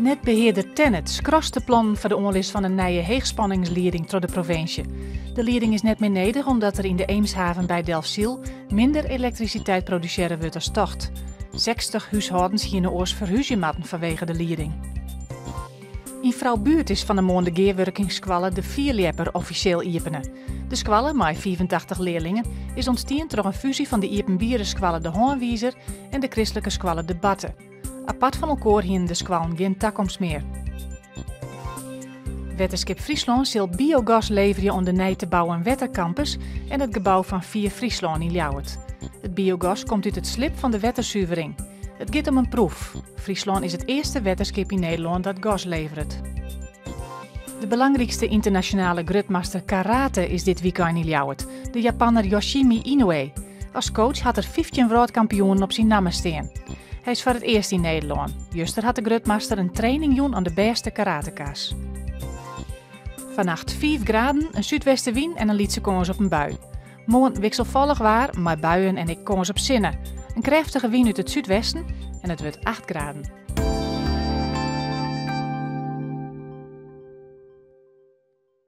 Netbehearder Tennet skrast de plannen foar de oanlis fan in nije heechspanningslieding troch de provinsje. De lieding is net mear nedich omdat der yn de Eemshaven by Delfsyl minder elektrisiteit produsearre wurdt as tocht. 60 húshâldens hiene oars ferhúzje moatten fanwege de lieding. Yn Froubuert is fan 'e moarn de gearwurkingsskoalle De Fierljepper offisjeel iepene. De skoalle, mei 85 learlingen, is ûntstien troch in fúzje fan de iepenbiere skoalle De Hânwizer en de kristlike skoalle De Barte. Apart fan elkoar hienen de skoallen gjin takomst mear. Wetterskip Fryslân sil biogas leverje oan de nij te bouwen wetterkampus en it gebou fan Fier Fryslân yn Ljouwert. It biogas komt út it slib fan de wettersuvering. It giet om in proef. Fryslân is it earste wetterskip yn Nederlân dat gas leveret. De belangrykste ynternasjonale grutmaster karate is dit wykein yn Ljouwert, de Japanner Yoshimi Inoue. As coach hat er 15 wrâldkampioenen op syn namme stean. Hy is foar it earst yn Nederlân. Juster hat de grutmaster in training jûn oan de bêste karateka's. Fannacht 5 graden, in súdwestewyn en in lytse kâns op in bui. Moarn wikselfallich waar, mei buien en ek kâns op sinne. In krêftige wyn út it súdwesten en it wurdt 8 graden.